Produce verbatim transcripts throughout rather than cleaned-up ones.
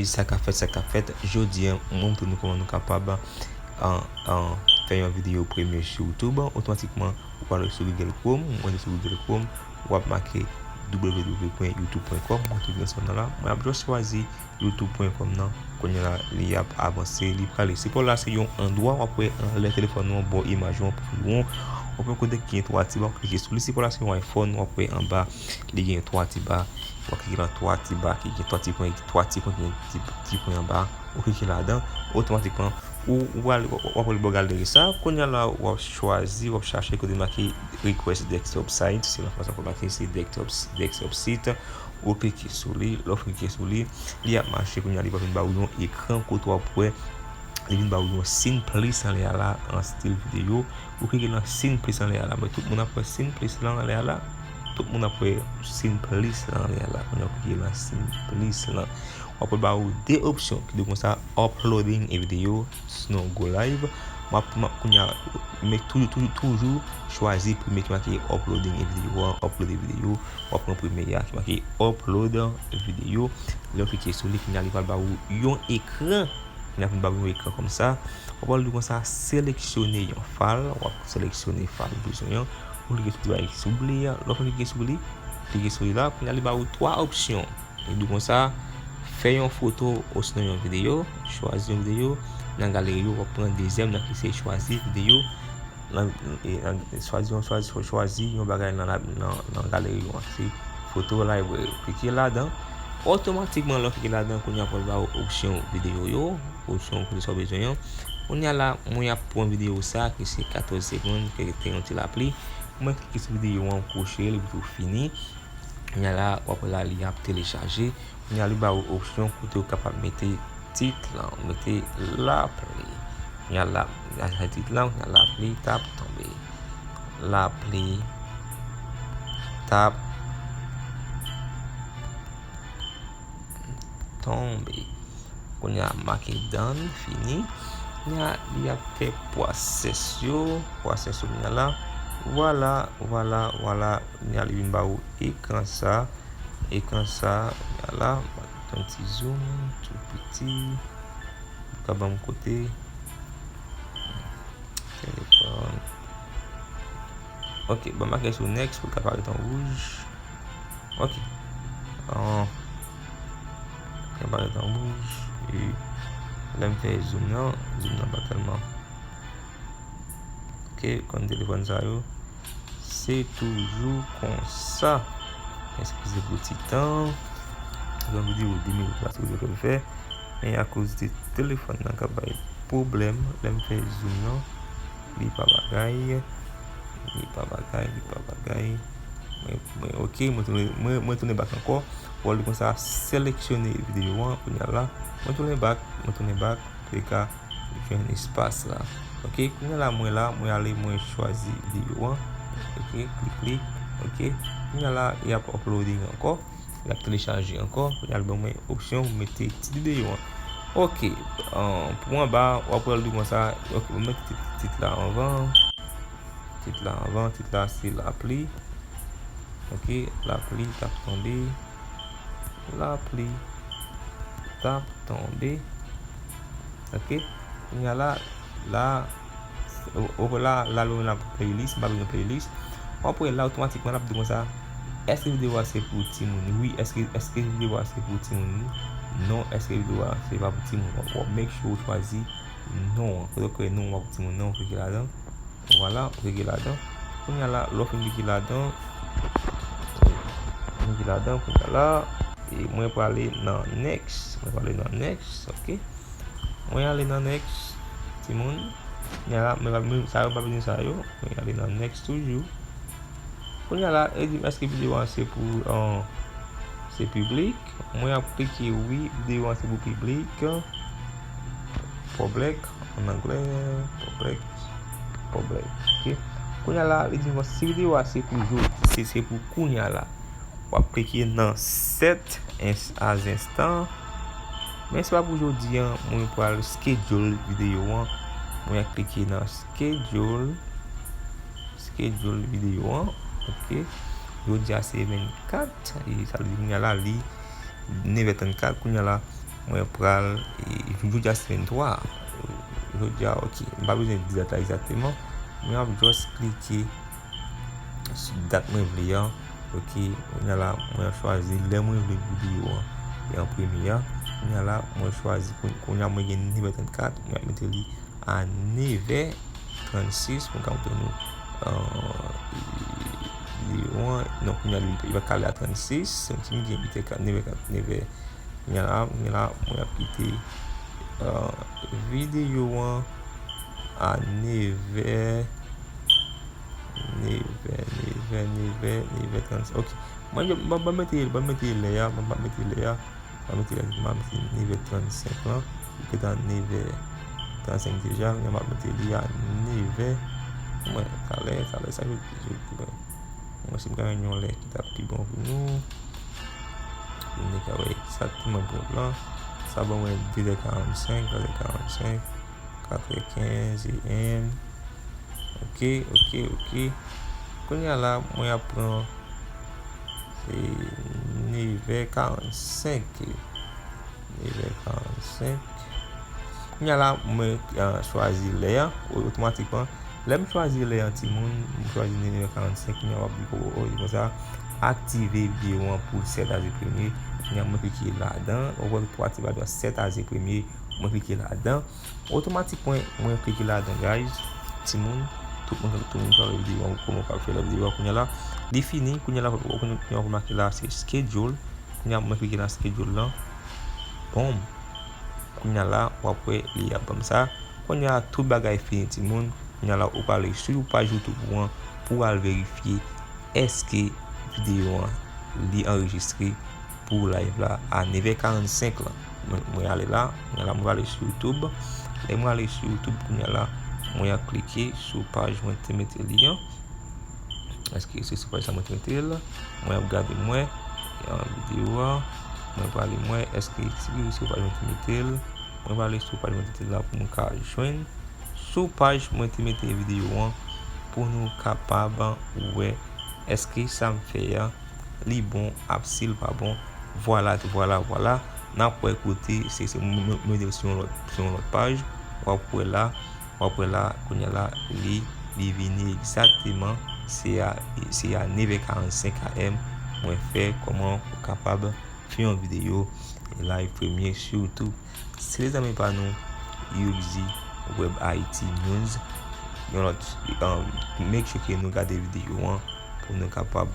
Sa k ap fèt, sa k ap fèt. Jodi a, mwen montre nou kòman nou kapab, an, an, fè yon videyo premye sou YouTube. Otomatikman, ou pral sou Google Chrome, ou antre sou Google Chrome, w ap make w w w pwen youtube pwen kòm, mwen tou gen sa nan la. Mwen ap just chwazi youtube pwen kòm nan. Kounye a la, li ap avanse, li prale. Sipò la, se yon andwa w ap wè anlè telefòn ou an, bò imaj ou an, pwofil ou an. W ap wè kote ki gen twa ti ba, w klike sou li. Sipò la, se yon iPhone, w ap wè anba, li gen twa ti ba. W ap klike nan twa ti ba ki gen twa ti pwen, twa ti pwen ki gen ti, ti pwen anba. Ou klike ladan, otomatikman, ou, ou al, w ap wè bò galeri sa. Kounye a la, w ap chwazi, w ap chache kote make request desktop site. Se nan fransè ankò make se desktop, desktop site. Ou klike sou li, lè w fin klike sou li, li ap mache kounye a, li va vin ba ou yon ekran kote w ap wè, li vin ba ou yon siy plis anlè a la, an stil videyo. Ou klike nan siy plis anlè a la. Men tout moun ap wè siy plis lan anlè a la. Tout moun ap wè siy plis lan anlè a la. Kounye a w klike nan siy plis lan. W ap wè ba ou de opsyon ki di konsa uploading a video, sinon go live. M ap, m ap, kounye a, men toujou, toujou, toujou chwazi premye ki make uploading a video an, upload a video. W ap pran premye a ki make upload video. Lè w klike sou li, kounye a li pral ba ou yon ekran. Kounye a vin ba ou yon ekran kòm sa. W ap wè l di konsa seleksyone yon file. W ap seleksyone file ou bezwen an. Ou klike sou ti bagay ki sou li a. Lè w fin klike sou li, klike sou li la. Kounye a li ba ou twa opsyon. Li di konsa, fè yon foto osinon yon videyo. Chwazi yon videyo. Nan galeri yo, w ap pran dezyèm nan ki se chwazi videyo. Nan, e, nan, chwazi yon, chwazi, chwazi yon bagay nan, nan, nan galeri yo an. Se foto library. Klike ladan. Otomatikman, lè w klike ladan, kounye a pral ba ou opsyon videyo yo, opsyon kote sa w bezwen an. Kounye a la, mwen ap pran videyo sa, ki se katòz segonn, ki te yon ti lapli. Mwen klike sou videyo an, m kwoche l, epi tou fini. Kounye a la, w ap wè la, li ap telechaje. Kounye a, li ba ou opsyon kote ou kapab mete tit lan, ou mete lapli. Kounye a la, la se tit lan, kounye a lapli t ap tonbe. Lapli t ap tonbe. Kounye a make done, fini. Kounye a, li ap fè pwosès yo, pwosès yo kounye a la. Vwala, vwala, vwala. Kounye a, li vin ba ou ekran sa. Ekran sa, kounye a la, m ap mete yon ti zoom, tou piti. Ou ka ban m kote. Telefòn. Ok, ban m make sou next pou l ka parèt an wouj. Ok. An, li ka parèt an wouj. E lè m fè zoom nan, zoom nan pa tèlman. Ok, konn telefòn sa yo. Se toujou konsa. Eskize pou ti tan. Se yon videyo de minit la, se videyo ke m fè. Men akoz de telefòn nan k ap bay pwoblèm, lè m fè zoom nan, li pa bagay. Li pa bagay, li pa bagay. Mwen, mwen, ok, mwen tounen, mwen, mwen tounen back ankò. Pou al konsa seleksyone videyo an, kounye a la. Mwen tounen back, mwen tounen back. Pou li ka jwenn espas la. Ok, kounye a la, mwen la, mwen ale, mwen chwazi videyo an. Ok, klik, klik. Ok, kounye a la, li ap uploading ankò. Li ap telechaje ankò. Kounye a, li ban mwen opsyon pou mete tit videyo an. Ok, an, pou anba, w ap wè l di konsa. Ok, mwen mete tit, tit la anvan. Tit la anvan, tit la se lapli. Ok, lapli t ap tonbe. Lapli t ap tonbe. Ok, kounye a la, la, w-, w-, la, la, nou nan playlist, m pa bezwen playlist. W ap wè la, otomatikman, l ap di konsa, èske videyo a se pou timoun? Wi, èske, èske videyo a se pou timoun? Non, èske videyo a se pa pou timoun? W ap, w ap make sure ou chwazi non an. Kote w kwè non an pa pou timoun nan, ou klike ladan. Vwala, ou klike ladan. Kounye a la, lè w fin klike ladan, klike ladan, kounye a la, e mwen prale nan next. Mwen prale nan next, ok. Mwen ale nan next, timoun. Kounye a la, mwen pa, mwen, sa yo pa bezwen sa yo. Mwen ale nan next toujou. Kounye a la, e di m èske videyo an se pou, an, se piblik? Mwen ap klike wi, videyo an se pou piblik. Public, an anglè, public, public, ok. Kounye a la, li di m si videyo a se pou jodi, se, se pou kounye a la. W ap klike nan set as instant. Men se pa pou jodi an, mwen pral schedule videyo an. Mwen ap klike nan schedule, schedule videyo an, ok. Jodi a se vennkat, e sa vle di kounye a la, li nevè trannkat, kounye a la, Mwen pral, e, jodi a se venntwa. Jodi a, ok, m pa bezwen di dat la egzakteman. Mwen ap just klike sou dat mwen vle an. Ok, kounye a la, mwen chwazi lè mwen vle videyo an. E an premye a, kounye a la, mwen chwazi, kounye a mwen gen nevè trannkat, mwen ap mete li a nevè trannsis pou m ka montre nou, euh, videyo an. Non, kounye a li, li pa kale a trannsis, se yon ti moun ki gen nevè, nevè, nevè. Kounye a la, kounye a la, mwen ap kite, euh, videyo an a nevè, nevè, nevè, nevè, nevè trannsis. Ok. Mwen, mwen, mwen mete, mwen mete lè a, mwen pa mete lè a. Mwen mete lè a, mwen mete nevè trannsenk lan. Li gentan nevè trannsenk deja, men mwen mete li a nevè. Mwen, talè, talè, sa yo di, yo di, mwen. Mwen, si m ka jwenn yon lè ki t ap pi bon pou nou. Pou nou ka wè egzakteman pwen plan. Sa ban mwen de zè karannsenk, de zè karannsenk, katrè kenz A M. Ok, ok, ok. Kounye a la, mwen ap pran, se nevè karannsenk. Nevè karannsenk. Kounye a la, mwen, euh, chwazi lè a, o-, otomatikman. Lè m chwazi lè an, timoun, m chwazi nevè karannsenk, kounye a w ap di, o, o, o, e konsa, aktive videyo an pou sèt a se premye. Kounye a mwen klike ladan, ou wè twa ti badwa sèt a se premye, mwen klike ladan. Otomatikman, mwen klike ladan, guys. Timoun, tout moun, tout moun ka wè videyo an, kòman w ka fè lè videyo a kounye a la. Li fini, kounye a la, kounye a w remake la, se schedule. Kounye a mwen klike nan schedule lan. Bonm. Kounye a la, w ap wè li ap ban m sa. Kounye a tout bagay fini, timoun. Kounye a la, ou prale sou paj YouTube ou an pou w al verifye èske videyo an li anrejistre pou live la a nevè karannsenk lan. Mwen, mwen ale la, kounye a la, mwen prale sou YouTube. Lè mwen ale sou YouTube, kounye a la, mwen ap klike sou paj mwen te mete li an. Èske se sou paj sa mwen te mete l? Mwen ap gade mwen, e, videyo a. Mwen prale mwen, èske se sou paj mwen te mete l? Mwen prale sou paj mwen te mete l la pou mwen ka jwenn sou paj mwen te mete videyo an pou nou kapab wè èske sa m fè a li bon, ap si l pa bon. Vwala, vwala, vwala. N ap wè kote, se, se, mwen, mwen mete l sou yon lòt, sou yon lòt paj. W ap wè la, w ap wè la, kounye a la, li, li vini egzakteman, se a, se a nevè karannsenk A M, mwen fè kòman ou kapab fè yon videyo live premye sou YouTube. Se lezanmi pa nou, Yougzi Web Haiti News. Yon lòt, um, make sure ke nou gade videyo an pou nou kapab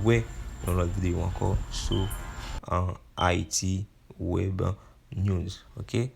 wè yon lòt videyo ankò sou, um, Haiti Web News, ok?